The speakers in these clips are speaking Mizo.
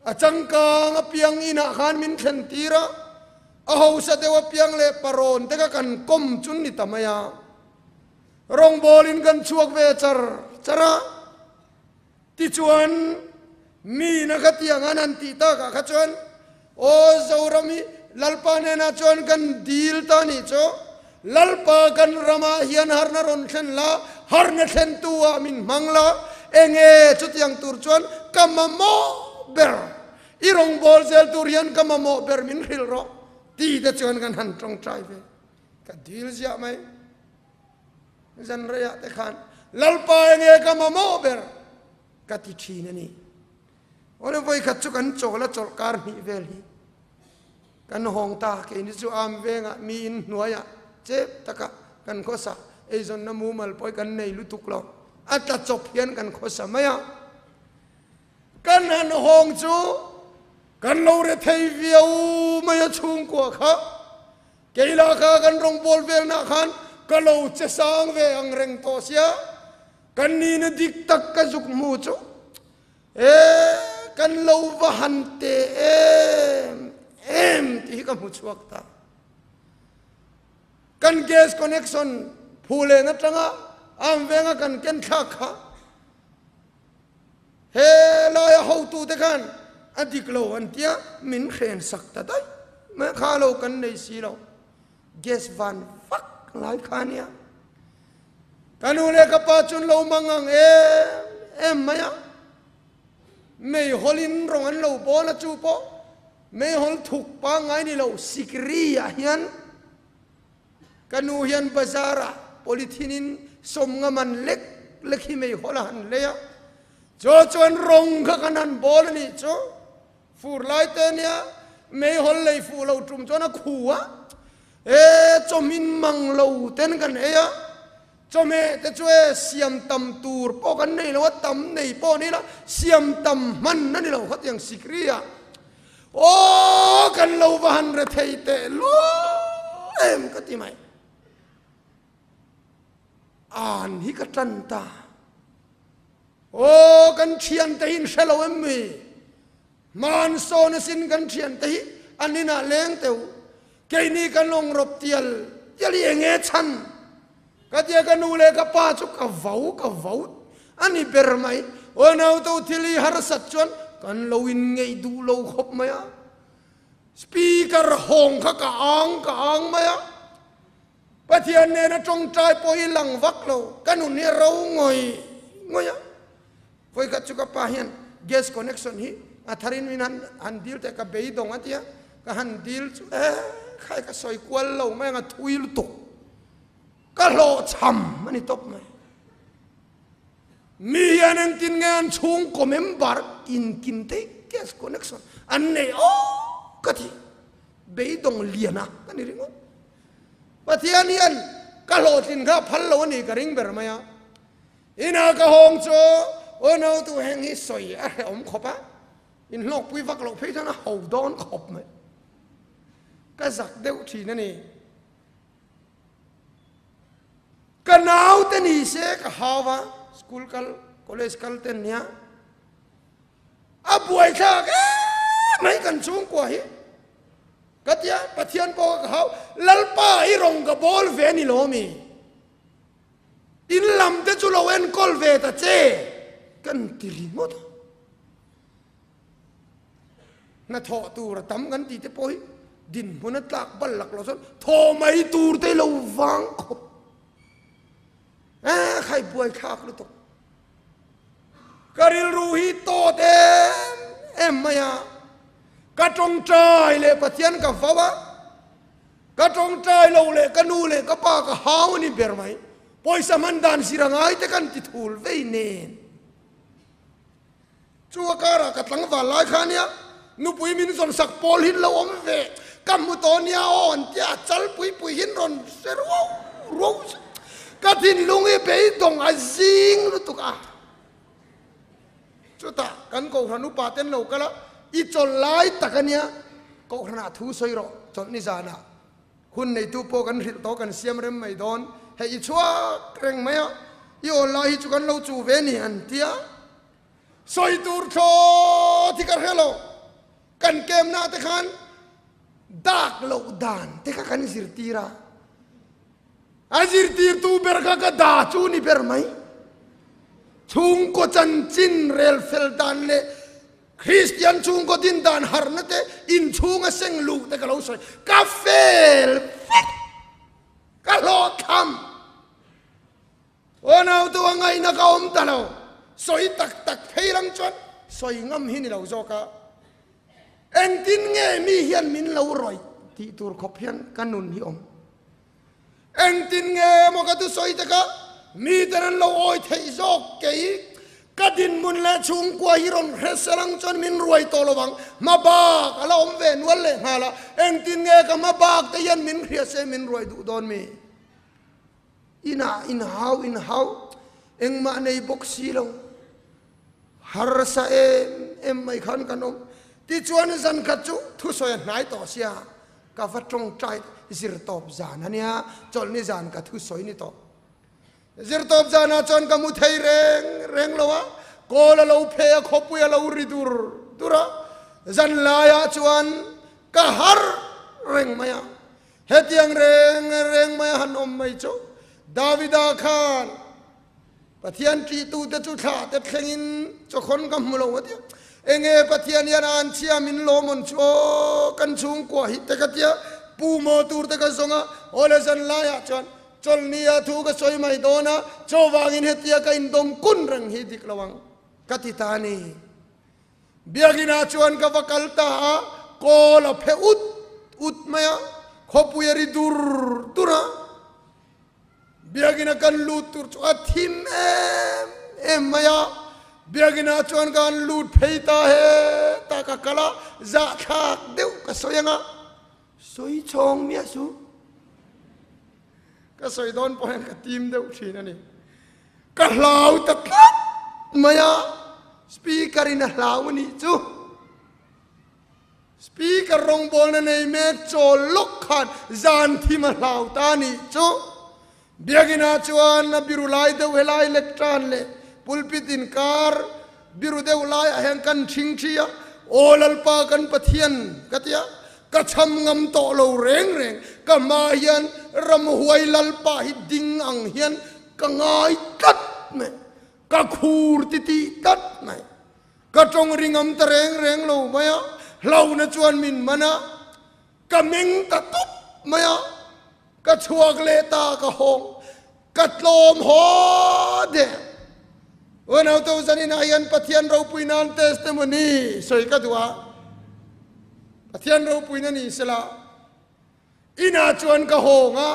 A changkang apiang inah khan min thlen tir a, a hausa deuh apiang leh parawn te kha kan kawm chun ni ta mai a. Rawngbawlin kan chhuak ve char char a, tichuan miin a kha tiang an han tih takah kha chuan aw Zoram hi Lalpa hnenah chuan kan dil ta nih chu, Lalpa kan ramah hian harna rawn thlen la, harna thlentu ah min hmang la, enge chutiang tur chuan ka mamawh ber, i rawngbâwl zel tur hian ka mamawh ber min hrilh rawh ti te chuan kan han tawngtai ve. Ka dil ziah mai. Zan reiah te khan Lalpa enge ka mamawh ber ka ti thin a ni. Awle vawikhat chu kan chawl a chawlh kar hnih vel hi kan hawng ta, keini chu am vengah mi in hnuaiah chep taka kan khawsa, eizawnna mumal pawh hi kan nei lutuk lo, a tla chawp hian kan khawsa mai a. Kan han hawng chu kan lo re thei viau mai a chhungkua kha. Keila kha kan rawngbâwl velnah khan ka lo che sang ve ang reng tawh sia, kan nihna dik tak ka zuk hmu chu e kan lo va han te em em tih hi ka hmu chhuak ta. Kan gas connection phu len atanga am venga kan ken thlak kha He laia hotute khan a dik lo an tia min hren sak ta daih mai a, kha lo kan nei si lo. Gas van vak lai kha nia. Ka nu leh ka pa chu an lo mang ang em em mai a, meihawlin rawng an lo bawl a, chu pawh meihawl thuk pangngai ni lo sikri ah hian Ka nu hian bazar ah polythene in sawmnga man lek lek hi meihawl a han lei a, chaw chuan rawng kha kan han bawl a nih chu. Fur lai te nia meihawl lei fuh lo tum chuan a khu a, e chawhmin mang lo ten kan ei a, chawhmeh te chu e siam tam tur pawh kan nei lo a, tam nei pawh ni la siam tam hman a ni lo khatiang sikri ah. Aw kan lo va han re thei teh lul em ka ti mai. An hi ka tan ta. Aw kan thian te hi in hre lo em mi? Hman sawn asin kan thian te hi an inah leng teu. Keini kan awng rawp tial tial hi enge chhan? Ka tia ka nu leh ka pa chu ka vo ka vo a ni ber mai. Aw nauto thil hi harsat chuan kan lo in ngeih duh lo khawp mai a. Speaker hawng kha ka ang ka ang mai a. Pathian nena tawngtai pawh hi lang vak lo, ka nun hi a ro ngawih ngawih a. Vawikhat chu ka pa hian gas connection hi a tharin min han han dil teh ka beidawng a tia, ka han dil chu e khai ka sawi kual lo mai ang a thui lutuk. Ka hlawhchham a ni tawp mai. Mi hian engtin nge an chhungkaw member inkim te gas connection an nei aw ka ti. Beidawng liana ka ni ringawt. Pathian hian ka hlawhtlin kha phal lo a ni ka ring ber mai a. Ina ka hawng chu aw nautu heng hi sawi a hrehawm khawp a, inhlawkpui vak loh phei chuan a ho dawn khawp mai. Ka zak deuh thin a ni. Ka nau te ni se ka hau a, school kal, college kal ten nia. A buai thlak em mai kan chhungkua hi. Ka tia Pathian pawh ka hau, Lalpa i rawng ka bawl ve ni lo mi. In lam te chu lo enkawl ve ta che kan ti ringawt a. Hnathawh tur a tam kan tih te pawh hi dinhmun a tlak bal lak lo chuan thaw mai tur te lo vang khawp. Eh, khai buai thlak lutuk. Ka rilru hi tawt em em mai a. Ka tawngtai leh Pathian ka vau a. Ka tawngtai lo leh ka nu leh ka pa ka hau a ni ber mai. Pawisa hman dan zir a ngai te kan ti thul vei nen. Chu a karah ka tlangval lai kha nia, nupui min zawn sak pawl hin lo awm ve, ka hmu tawh nia aw an tia a chal pui pui hin rawn hre ruau ruau zet. Ka thinlung hi beidawng a zing lutuk a. Chutah kan Kohhran upa ten lo kal a, i chawlh lai tak a nia, Kohhranah thu sawi rawh, chawlhni zanah hun neitu pawh kan hrilh tawh kan siam rem mai dawn, hei i chhuak reng mai a, i awl lai hi chu kan lo chu ve ni an tia. Sawi tur thlawt hi ka hre lo. Kan kemna te khan dak loh dan te kha kan zirtir a. A zirtirtu ber kha ka da chu ni ber mai. Chhungkaw chanchin rel fel dan leh Kristian chhungkaw din dan harhna te inchhunga seng luh te ka lo sawi. Ka fel vek! Ka hlawhthlam! Aw nautu a ngaihna ka awm ta lo. Sawi tak tak phei lang chuan sawi ngam hi ni lo zawk a. Engtin nge mi hian min lo rawih tih tur khawp hian ka nun hi awm. Engtin nge maw ka thusawi te kha miten an lo awi theih zawk kei ka dinhmun leh chhungkua hi rawn hre sel ang chuan min ruai tawh lo vang. Hma bak a la awm ve nual leh nghal a, engtin nge ka hma bak te hian min hria se min ruai duh dawn mi? Inah inhau inhau engmah nei bawk si lo. Harsa em em mai khan kan awm. Tichuan zan khat chu thusawi a hnai tawh sia. Ka va tawngtai zirtawp zan a nia, chawlhni zan ka thusawi ni tawh. Zirtawp zanah chuan ka mu thei reng reng lo a, kawl a lo phe a, khawpui a lo ri dur dur a, zan laiah chuan ka har reng mai a. Hetiang reng reng mai a han awm mai chu Davida khan Pathian ṭihtute chu thlah te thlengin chawkhawn ka hmu lo a tia. Enge Pathian hian a an chhia min lawm awn chu aw, kan chhungkua hi te ka tia, pu maw tur te ka zawng a, aw le zan laiah chuan chawlhnia thu ka sawi mai dawn a, chaw vangin hetia ka indawm kun reng hi dik lo ang ka ti ta a ni. Biakinah chuan ka va kal ta a, kawl a phe ut ut mai a, khawpui a ri dur dur a. Biakina kan lut tur chu a thim em em mai a, Biakina chuan ka han lut phei ta he ta ka kal a, zahthlak deuh ka sawi ang a, sawi chhawng miah su. Ka sawi dawn pawh hian ka tim deuh thin a ni. Ka hlau ta tlat mai a, speaker in a hlau a nih chu. Speaker rawngbawlna nei mek chawl lawk khan zan thim a hlau ta nih chu. Biakinn-ah chuan a biru lai deuh helai lectern leh pulpit inkar biru deuh laiah hian kan thing thi a, Aw Lalpa kan Pathian ka ti a, ka cham ngam tawh lo reng reng, ka hma hian ramhuai Lalpa hi ding ang hian ka ngai tlat mai, ka khur titih tlat mai. Ka tawng ri ngam ta reng reng lo mai a, hlauhna chuan min man a, ka meng ta tup mai a, ka chhuak leh ta ka hawng, ka tlawm haw der. Unau to zaninah hian Pathian ropui nan testimony sawi ka duh a, Pathian ropuina ni sela, inah chuan ka hawng a,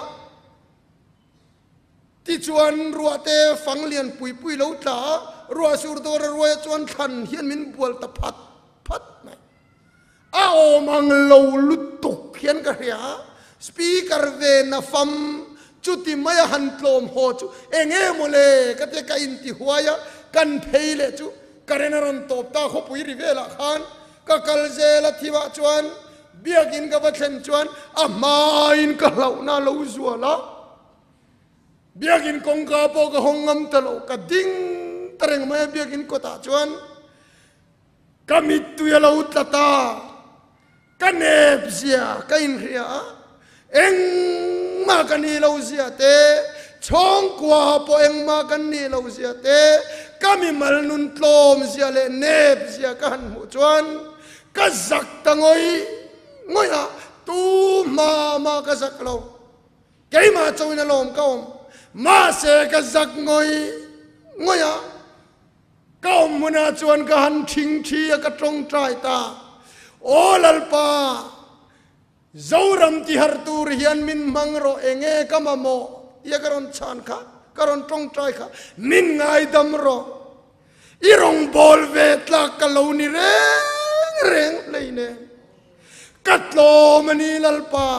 Tichuan ruahte fang lian pui pui lo tla a, ruah sur dawr a ruaia chuan thlan hian min bual ta phat phat mai. A awm ang lo lutuk hian ka hria a, speaker ve na fam chuti maia han tlawm haw chu eng nge maw le ka tia ka inti huai a, kan phei leh chu current a rawn tawp ta khawpui ri velah khan ka kal zel a thimah chuan biakin ka va thlen chuan a hmain ka hlauhna a lo zual a. Biakin kawngka pawh ka hawng ngam ta lo, ka ding ta reng mai a biakin kawtah chuan ka mittui a lo tla ta, ka nep zia ka inhria a, engmah ka nih lo zia te, chhawngkua pawh engmah kan nih lo zia te, ka mimal nun tlawm zia leh nep zia ka han hmuh chuan ka zak ta ngawih ngawih a, tu hma mah ka zak lo. Keimah chauhin a lawm ka awm. Mahse ka zak ngawih ngawih a, ka awm hmunah chuan ka han thing thi a, ka tawngtai ta. Aw Lalpa, Zoram tiharh tur hian min hmang rawh, enge ka mamawh tia ka rawn chhan kha, ka rawn tawngtai kha, min ngaidam rawh. I rawngbâwl ve tlâk ka lo ni reng reng hleinem. Ka tlawm a ni Lalpa,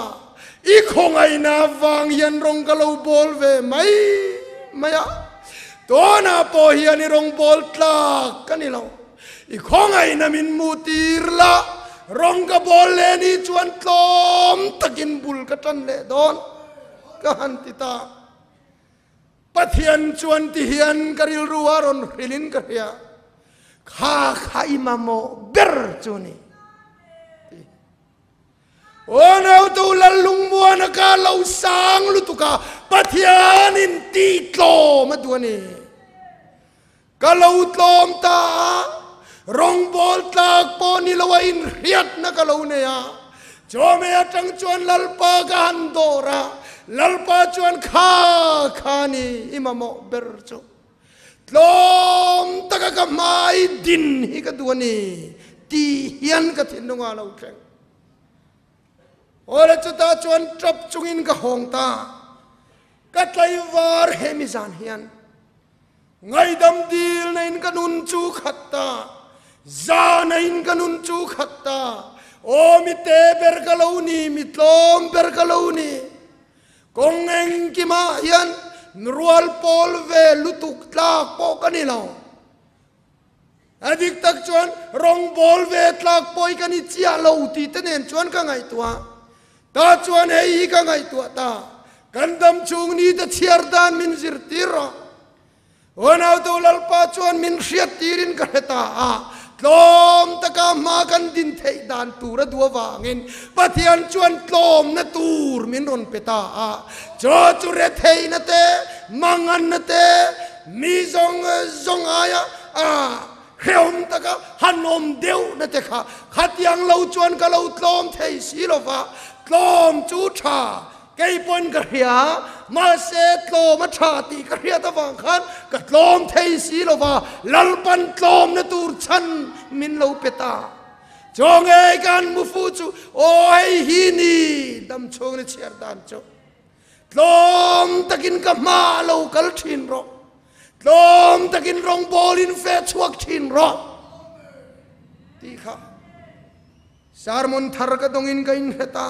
i khawngaihna avang hian rawng ka lo bawl ve mai mai a, tunah pawh hian i rawng bawl tlak ka ni lo. I khawngaihna min hmuh tir la, rawng ka bawl leh ni chuan tlawm takin bul ka tan leh dawn ka han ti ta. Pathian chuan ti hian ka rilru a rawn hrilhin ka hria, Kha kha i mamawh ber chu ni. Aw nautu Lallungmuana ka lo sang lutuk a, Pathianin tih tlawm a duh a ni. Ka lo tlawm ta a, rawngbawl tlak pawh ni lo a inhriatna ka lo nei a. Chawhmeh atang chuan Lalpa ka han dawr a, Lalpa chuan kha kha ni i mamawh ber chu. Tlawm taka ka hmai din hi ka duh a ni tih hian ka thinlungah a lo thleng. Awle chutah chuan tap chungin ka hawng ta. Ka tlaivar hemi zan hian ngaidam dilna in ka nun chu khat ta, zahna in ka nun chu khat ta. Aw mi te ber ka lo ni, mi tlawm ber ka lo ni. Kawng engkimah hian rual pawl ve lutuk tlak pawh ka ni lo. A dik tak chuan rawngbawl ve tlak pawh hi ka ni chiah lo tih te nen chuan ka ngaihtuah. Ta chuan hei hi ka ngaihtuah ta, kan dam chhung ni te chhiar dan min zirtir rawh. Unautu Lalpa chuan min hriat tirin ka hre ta a, tlawm taka hma kan din theih dan tur a duh avangin Pathian chuan tlawmna tur min rawn pe ta a. Chaw chu retheihna te, manganna te, mi zawng zawng aia hrehawm taka han awm deuhna te kha khatiang lo chuan ka lo tlawm thei si lo va, tlawm chu tha Kei pawn ka hria, mahse tlawm a tha tih ka hriat avang khan ka tlawm thei si lo va, Lalpan tlawmna tur chhan min lo pe ta. Chaw ngei ka han mu fu chu, aw hei hi ni dam chhung ni chhiar dan chu. Tlawm takin ka hma a lo kal thin rawh. Tlawm takin rawngbawlin fe chhuak thin rawh tih kha. Sermon thar ka dawngin ka inhre ta,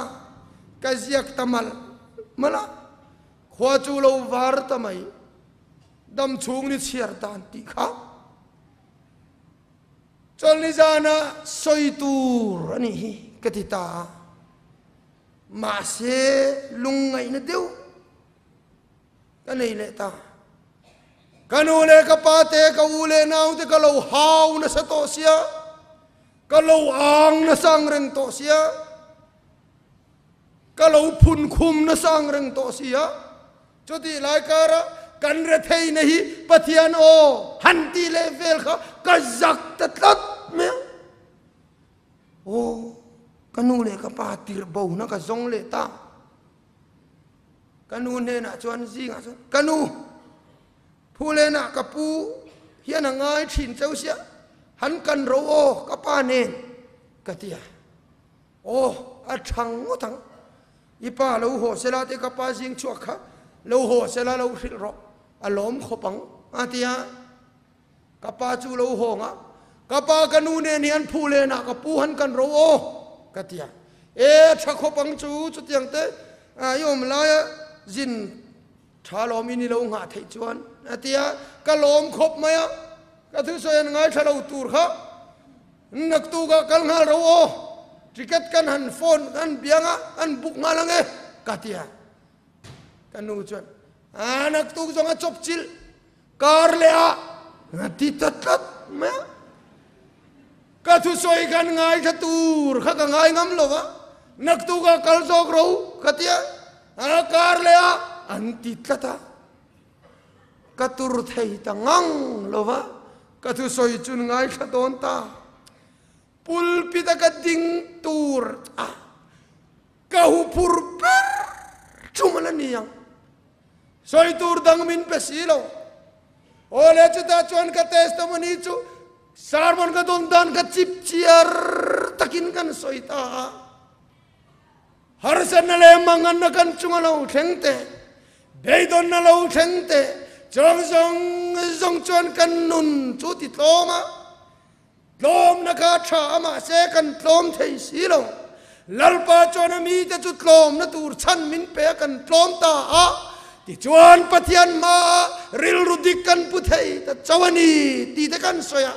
ka ziak ta mal mal a, khua chu lo var ta mai, dam chhung ni chhiar dan tih kha chawlhni zana sawi tur a nih hi ka ti ta a, mahse lungngaihna deuh ka nei leh ta. Ka nu leh ka pa te, ka u leh nau te ka lo hau nasa tawh sia. Ka lo ang nasa ang reng tawh sia, ka lo phun khum nasa ang reng tawh sia, chutih lai kara kan retheihna hi Pathian aw han tih leh vel kha ka zak ta tlat mai a. Aw, ka nu leh ka pa tirh bohna ka zawng leh ta. Ka nu hnenah chuan zingah chuan, Ka nu! Phulenah ka pu hian a ngai thin cheu sia, han kan ro aw ka pa nen ka ti a. Aw a thang ngawt ang, i pa lo haw sela te ka pa zing chhuak kha lo haw sela lo hrilh rawh a lawm khawp ang a ti a. Ka pa chu lo hawng a, ka pa ka nu nen hian Phulenah ka pu han kan ro aw ka ti a. E a tha khawp ang chu chutiang te i awm laia zin Tha lawm in i lo nghah theih chuan a ti a, ka lawm khawp mai a, ka thusawi an ngaithla lo tur kha naktuk ah kal nghal ro aw, ticket kan han phone kan biang a, an book nghal ang e ka ti a, ka nu chuan a naktuk zawng a chawp chilh kar leh a a ti ta tlat mai a, ka thusawi kan ngaithla tur kha ka ngai ngam lo va, naktuk ah kal zawk ro ka ti a. A kar leh a an ti tlat a, ka tur thei ta ngang lo va, ka thusawi chun ngaithla dawn ta. Pulpit a ka ding tur a, ka hu phur ber tum a la ni ang. Sawi tur dang min pe si lo. Aw le chutah chuan ka testimony chu sermon ka dawn dan ka chip chiar takin kan sawi ta a. Harsatna leh manganna kan chunga lo thleng te, beidawnna lo thleng te, chuang zawng zawng chuan kan nun chu ti tlawm a, tlawmna kha tha a mahse kan tlawm thei si lo. Lalpa chuan a mite chu tlawmna tur chhan min pe a kan tlawm ta a, tichuan Pathian hmaah rilru dik kan pu thei ta chauh a ni tih te kan sawi a.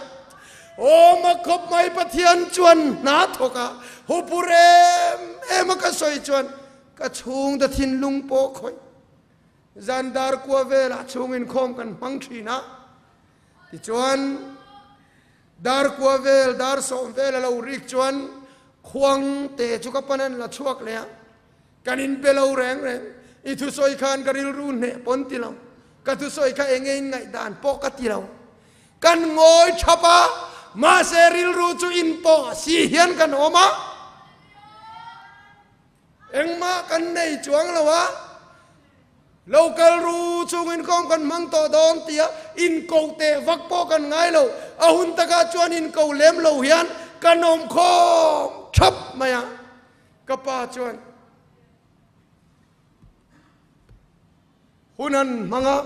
Aw ma khawp mai Pathian chuan hna thawk a hupur em em a ka sawi chuan ka chhungte thinlung pawh khawih zan dar kua velah chhung inkhawm kan hmang thin a, tichuan dar kua vel dar sawm vel a lo rik chuan Khuang te chu ka panan la chhuak leh a, kan in be lo reng reng. I thusawi khan ka rilru hneh pawn ti lo, ka thusawi kha eng nge in ngaihdan pawh ka ti lo. Kan ngawi thap a, mahse rilru chu in pawh si hian kan awm a. Engmah kan nei chuang lo a, lo kal ru chungin kawng kan hmang tawh dawn tia inko teh vak pawh kan ngai lo. A hun takah chuan inko lem lo hian kan awm khawm thap mai a. Ka pa chuan hun an hmang a,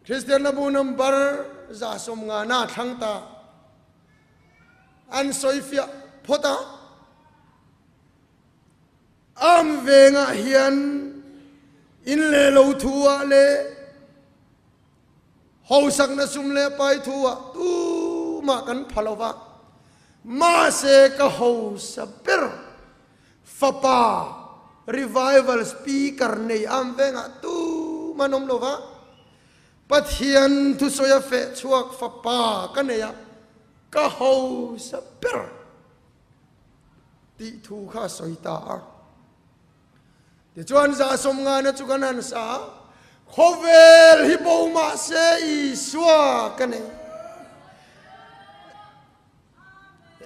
Kristian Labu number 150 na thlang ta an sawifiah phawt a. Am vengah hian in leh lo thu ah leh hausakna sum leh pai thu ah tumah kan pha lo va, mahse ka hausa ber fapa revival speaker nei am vengah tumah an awm lo va, Pathian thusawi a feh chhuak fapa ka nei a, ka hausa ber. Tih thu kha a sawi ta a. Tichuan 150na chu kan han sa a, Khawvel hi bo mah se Isua ka nei.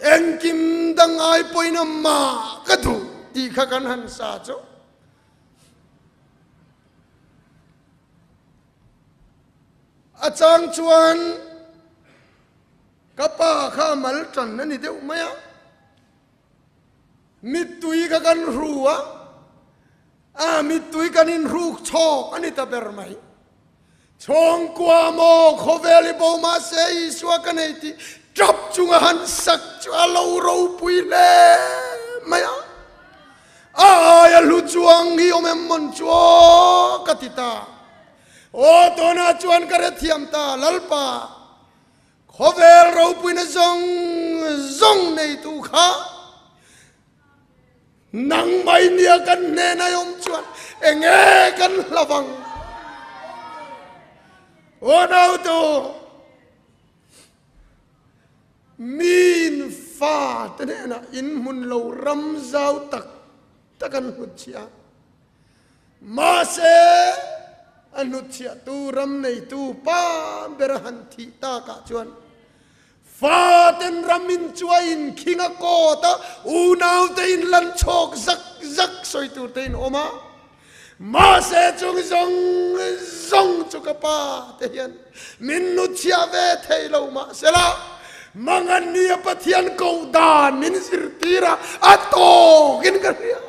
Engkim dang ai pawhin amah ka duh tih kha kan han sa chu. A chang chuan Ka pa kha mal tan a ni deuh mai a, mittui kha kan hru a, a mittui kan inhruk chhawk a ni ta ber mai. Chhawngkua maw khawvel i bo mahse Isua ka nei tih tap chunga han sak chu a lo ropui hle mai a. A aia hlu chuang hi awm em mawn chu aw ka ti ta. Aw tunah chuan ka hrethiam ta Lalpa. Khawvel ropuina zawng zawng neitu kha nang mai nia kan hnena i awm chuan enge kan hlavang? Aw nautu, miin fa te hnenah in hmun lo ram zau tak tak an hnutchhiah a. Mahse, a hnutchhiahtu ram neitu pa ber a han thih takah chuan faten ram in chuai in khing a kawt a, unaute in lan chhawk zak zak sawi tur te in awm a. Mahse, chung zawng zawng chu ka pa te hian min hnutchhiah ve thei lo mahsela, Mangania Pathian koh dan min zirtir a, a tawkin ka hria.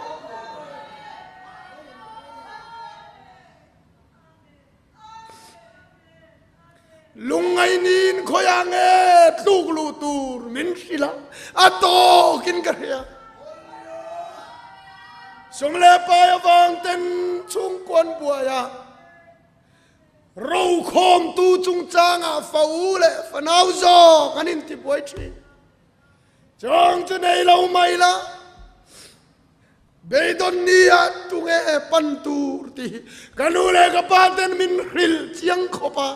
Lungngaihniin khawiah nge tluk luh tur min hrilh a, a tawkin ka hria. Sum leh pai avang ten chhungkuan buai a, Rokhawmtu chungchangah fa u leh fanau zawk an intibuai thin. Chawng chu nei lo mai la, beidawn nia tunge pan tur tih hi ka nu leh ka pa ten min hrilh chiang khawp a,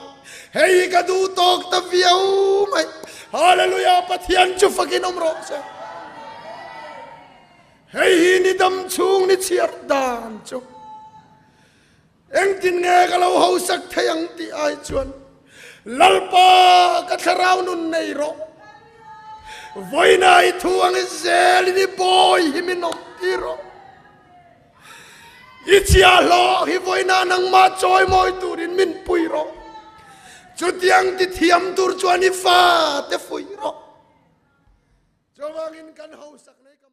hei hi ka duh tawk ta viau mai. Hallelujah, Pathian chu fakin awm rawh se. Hei hi ni dam chhung ni chhiar dan chu. Engtin nge ka lo hausak thei ang tih ai chuan Lalpa ka thlarau nun nei rawh. Vawiina i thu ang i zelin i bawi hi min awm tir rawh. I chiahhlawh hi vawiina nangmah chawimawi turin min pui rawh. Chutiang ti thiam tur chuan i fate fuih rawh. Chuvangin kan hausak.